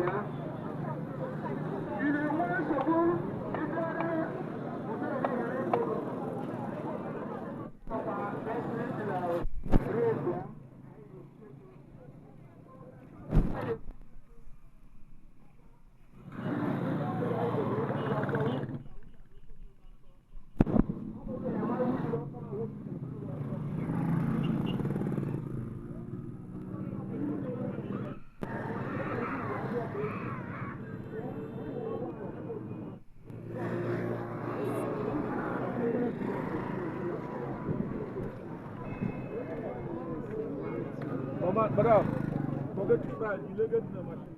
Bịa. Ị na-enwe nsogbu ịbịara Mama, brother, forget to fry. You get in the machine.